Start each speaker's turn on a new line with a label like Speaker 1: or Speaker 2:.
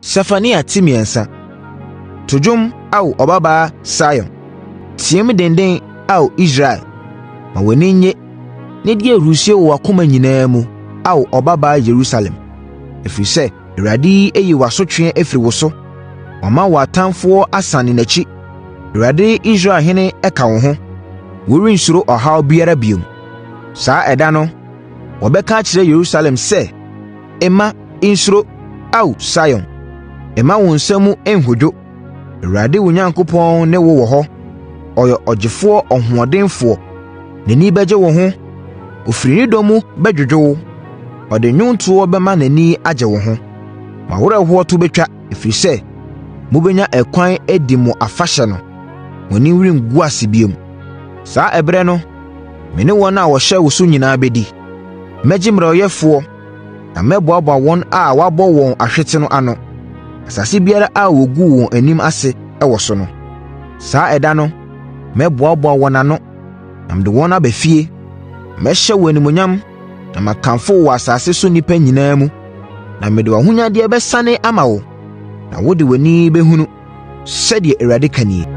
Speaker 1: Sefania ti 3. To dwom, Ao Ɔbabaa Sion! Team denden, Ao Israel! Ma w'ani nnye na di ahurisie wɔ w'akoma nyinaa mu, Ao Ɔbabaa Yerusalem! Ɛfiri sɛ Awurade ayi w'asotweɛ afiri wo so; wama w'atamfoɔ asane n'akyi. Awurade Israelhene ka wo ho; worensuro ɔhaw biara bio. Saa ɛda no, wɔbɛka akyerɛ Yerusalem sɛ, “Mma nsuro, Ao Sion! Mma wo nsa mu nhodwo. Awurade wo Onyankopɔn ne wo wɔ hɔ; ɔyɛ ɔgyefoɔ ɔhoɔdenfoɔ. N'ani bɛgye wo ho, ɔfiri ne dɔ mu bɛdwodwo wo; ɔde nnwontoɔ bɛma n'ani agye wo ho.” Mo awerɛhoɔ to bɛtwa, ɛfiri sɛ, mobɛnya ɛkwan adi mo afahyɛ no; mo anim rengu ase bio. Saa ɛberɛ no, me ne wɔn a wɔhyɛ wo so nyinaa bɛdi. Mɛgye mmerɛyɛfoɔ na mɛboaboa wɔn a wɔabɔ wɔn ahwete no ano, asase biara a wɔguu wɔn anim ase wɔ so no. Saa ɛda no, mɛboaboa wɔn ano na mede wɔn aba fie. Mɛhyɛ wo animuonyam na makamfo wo wɔ asase so nnipa nyinaa mu. Na mede w'ahonyadeɛ bɛsane ama wo, na wode w'ani bɛhunu, sɛdeɛ Awurade ka nie.